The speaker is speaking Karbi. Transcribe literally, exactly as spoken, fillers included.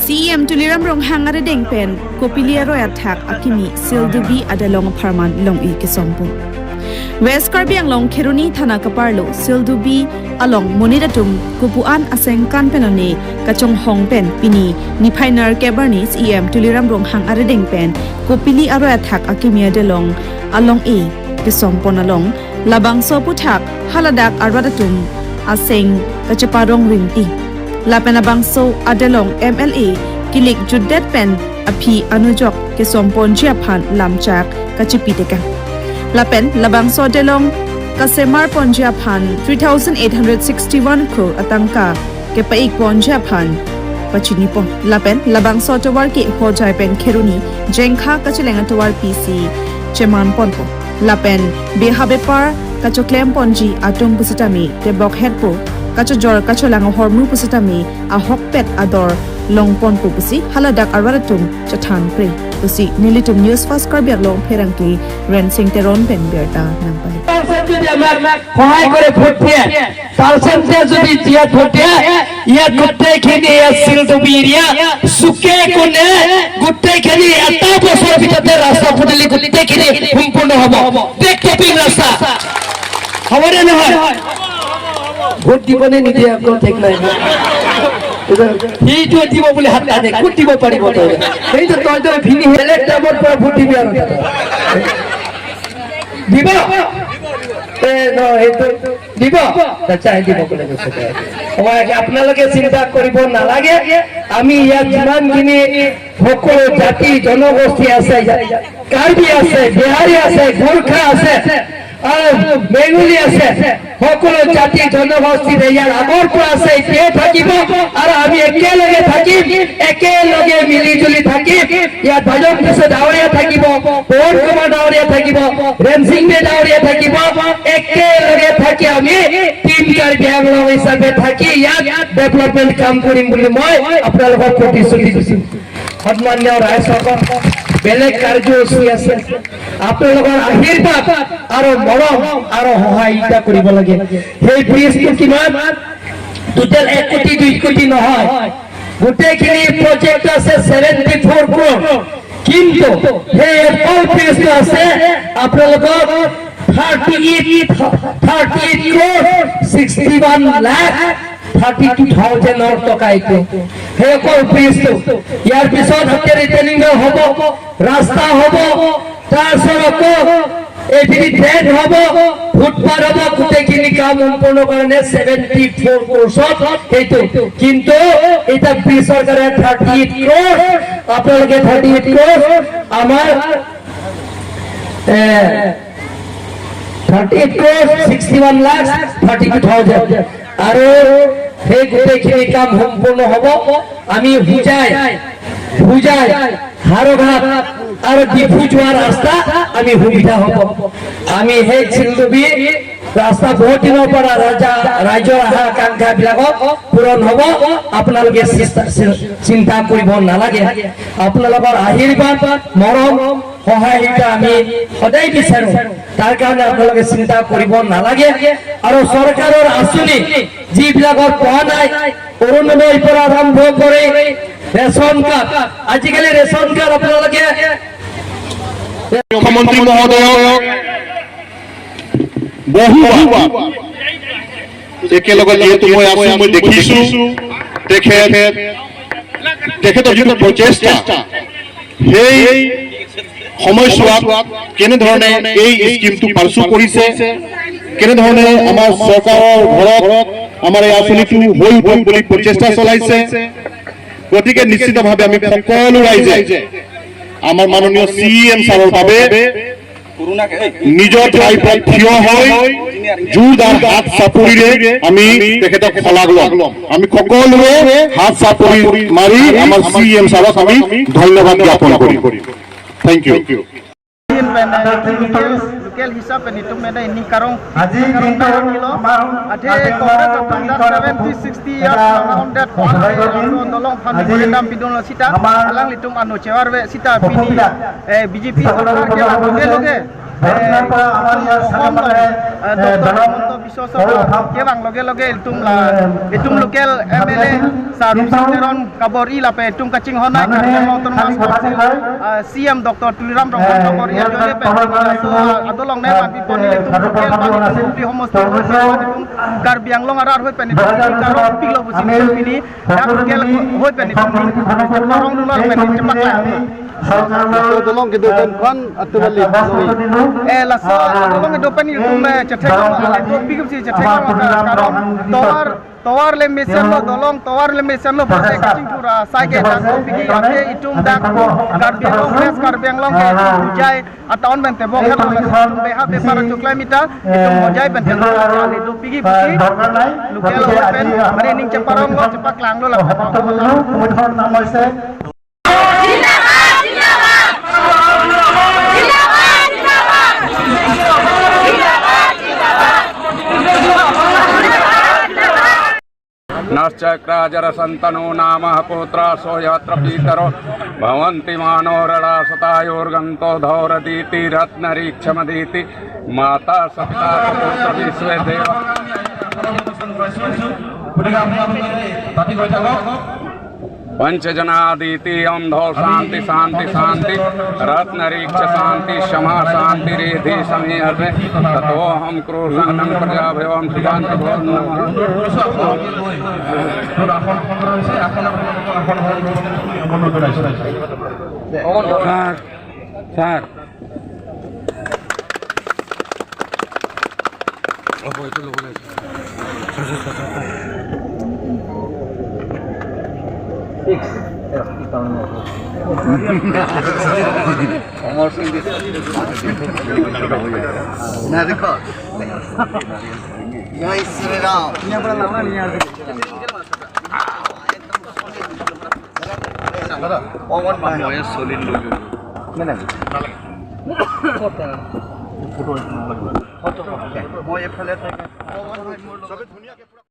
C E M Tuliram Ronghang arideng pen Kopili aroi athak akimi Sildubi adalong apharman long-e kesompo. West Karbi Anglong Kheroni thana kaparlo Sildubi along monit atum kupu-an asengkan pen one kachonghong pen pini niphai nerkep arni C E M Tuliram Ronghang arideng pen Kopili aroi athak akimi adalong along-e kesompon along labangso aputhak haladak arat atum aseng kacheparong ringti. Lapen labangso adalong M L A kilik jutdet pen aphi anujok kesomponji aphan lamchak kachipitekang. Lapen labangso adalong kasemarponji aphan three thousand eight hundred sixty-one crore atangka kepaikponji aphan pachinipon. Lapen labangso atovar ke Hojai pen Kheroni jengkha kacheleng atovar pisi chemanponpo. Lapen beha bepar kachoklemponji atum pusitame tebok hetpo, kachojor kacholang ahormu pusitame ahokpet ador longponpo pusi haladak arat atum chethanpre pusi nelitum News First Karbi Anglong pherangke Rensing Teron pen birta nangpale. সহায় কৰে ভোট দিয়ে, পাৰ্চেণ্টেজ যদি দিয়া ভোট দিয়ে, ইয়াত গোটেইখিনি ইয়াত চিলডুবি এৰিয়া চুকে কোণে গোটেইখিনি এটা বছৰৰ ভিতৰতে ৰাস্তা পদূলি গোটেইখিনি সম্পূৰ্ণ হ'ব। ব্লেক টপিং ৰাস্তা হ'বনে নহয়? ভোট দিবনে নিদিয়ে আকৌ ঠিক নাই। সেইটো দিব বুলি হাত টানে, ক'ত দিব পাৰিব তই? সেইটো তই তই ভিনি বেলেগ টাইমত পৰা ভোট দিবি আৰু। দিব? এ, ন, সেইটো দিব? আচ্ছা, দিব বুলি কৈছে দে। মই আপোনালোকে চিন্তা কৰিব নালাগে। আমি ইয়াত যিমানখিনি সকলো জাতি জনগোষ্ঠী আছে, কাৰ্বি আছে, বিহাৰী আছে, গোৰ্খা আছে, আৰু বেংগলী আছে, সকলো জাতি জনগোষ্ঠীৰে ইয়াৰ আগৰ পৰা আছে, এতিয়াও থাকিব। আৰু আমি একেলগে থাকিম, একেলগে মিলি জুলি থাকিম। ইয়াত বাজক কৃষ্ণ ডাঙৰীয়া থাকিব, পৱন কুমাৰ ডাঙৰীয়া থাকিব, ৰেমসিং বে ডাঙৰীয়া থাকিব। একেলগে থাকি আমি টিম কাৰ্বি আংলং হিচাপে থাকি ইয়াত ডেভেলপমেণ্ট কাম কৰিম বুলি মই আপোনালোকক প্ৰতিশ্ৰুতি দিছোঁ। সন্মানীয় ৰাইজসকল, বেলেগ কাৰ্যসূচী আছে। আপোনালোকৰ আশীৰ্বাদ আৰু মৰম আৰু সহায়িকা কৰিব লাগে। সেই ব্ৰিজটো কিমান? টোটেল এক কোটি, দুই কোটি নহয়, গোটেইখিনি প্ৰজেক্ট আছে ছেভেণ্টি ফ'ৰ ক্ৰ'ৰ। কিন্তু সেই এপল ব্ৰিজটো আছে আপোনালোকৰ thirty eight, thirty eight crore sixty one lakh thirty two থাউজেণ্ডৰ টকা এইটো। সেই এপল ব্ৰিজটো। ইয়াৰ পিছত তাতে ৰিটেইনিং ৱাল হ'ব, ৰাস্তা হ'ব, তাৰ পিছত আকৌ এইপিনে ড্ৰেইন হ'ব, ফুটপাথ হ'ব, গোটেইখিনি কাম সম্পূৰ্ণ কাৰণে ছেভেণ্টি ফ'ৰ ক্ৰ'ৰ্ছত সেইটো। কিন্তু এতিয়া ব্ৰিজ চৰকাৰে থাৰ্টি এইট ক্ৰ'ৰ, আপোনালোকে থাৰ্টি এইট ক্ৰ'ৰ, আমাৰ, এ, thirty eight crore sixty one lakh thirty two thousand. আৰু সেই গোটেইখিনি কাম সম্পূৰ্ণ হ'ব। আমি হোজাই, হোজাই, হাৰঘাট আৰু ডিফু যোৱা ৰাস্তা আমি সুবিধা হ'ব। আমি সেই চিলডুবি ৰাস্তা বহুত দিনৰ পৰা ৰাজা, ৰাইজৰ আশা আকাংক্ষাবিলাকক পূৰণ হ'ব। আপোনালোকে চিন্তা, চিন্তা কৰিব নালাগে। আপোনালোকৰ আশীৰ্বাদ, মৰম, সহায়িকা আমি সদায় বিচাৰোঁ। তাৰ কাৰণে আপোনালোকে চিন্তা কৰিব নালাগে। আৰু চৰকাৰৰ আঁচনি যিবিলাকৰ পোৱা নাই, অৰুণোদয়ৰ পৰা আৰম্ভ কৰি ৰেচন কাৰ্ড, আজিকালি ৰেচন কাৰ্ড আপোনালোকে মুখ্যমন্ত্ৰী মহোদয়ক বহুবাৰ একেলগে যিহেতু মই আছো, মই দেখিছো তেখেত, তেখেতৰ যিটো প্ৰচেষ্টা, সেই সময়ছোৱাত কেনেধৰণে এই স্কিমটো পাৰ্চু কৰিছে, কেনেধৰণে আমাৰ চৰকাৰৰ ঘৰত আমাৰ এই আঁচনিটো হৈ উঠক বুলি প্ৰচেষ্টা চলাইছে। গতিকে নিশ্চিতভাৱে আমি সকলো ৰাইজে আমাৰ মাননীয় চি ই এম ছাৰৰ বাবে নিজৰ ঠাইৰ পৰা থিয় হৈ জোৰদাৰ হাত চাপৰিৰে আমি তেখেতক শলাগ ল'ম। আমি সকলোৱে হাত চাপৰি মাৰি আমাৰ চি ই এম ছাৰক আমি ধন্যবাদ জ্ঞাপন কৰিম। Thank you. Din pen, eh, local hisab pen itum pen, eh, ini karong, আজি karong দিনটো karong kilo. আমাৰ Athe আজি Congress আমাৰ atum dak seventy, sixty years এটা long aum det, সৌভাগ্য দিন। Dolong phan আজি memorandum pidunlo sita, আমাৰ alanglitum ano chevarve sita pini, সপোনবিলাক eh, B J P সফল sorkar ke হ'বলৈ lapu loge, eh, সপোনবিলাক পৰা আমাৰ ইয়াৰ চাৰিওফালে Eh, Doctor Himanta Biswa Sarma kevang loge loge itum la, itum local M L A Sir Rumsing Teron kabor-i lapen itum kachinghon ai Karbi Anglong Autonomous Council, ah, C M Doctor Tuliram Ronghang kabor-i ajoine pen itum laso, ah, adolong ne man pipon itum local man itum Kuki homosti itum Karbi Anglong arat hoi pen itum karong pilo pusi itum pini dak local hoi pen itum karong dolo pen itum chepak lang. Laso adolong kedo pen ko-an atum kali? Eh, laso adolong kedo pen itum, eh, chetheklong, eh, dopik pusi chetheklong, eh, karong tovar, tovar le mesenlo, dolong tovar le mesenlo, pute kachingthur asai ke dak dopik ke itum dak Karbi Anglong, West Karbi Anglong ke itum Hojai atown pen tebong helo, itum beha bepar achoklai mita, itum Hojai pen tebong helo, dopik pusi local hoi pen mane ning cheparonglo, chepaklanglo lapen. नश्चक्राजरसन्तनो नाम पुत्रासो यत्र पितरो भवन्ति मानोरणासतायोर्गन्तो धौरदीति रत्नरीक्षमदीति माता सपिता स पुत्र विश्वे देवा। पंचजनादीति अंधो शांति शांति शांति रत्नरीक्ष शांति क्षमा शांति रिद्धि समीहते ततोहम क्रोधं न प्रजाभ्यो सुखान ततो नमः। Sir, sir. অমর সিং। না, দেখো। জয় শ্রীরাম। মই এইফালে থাকি।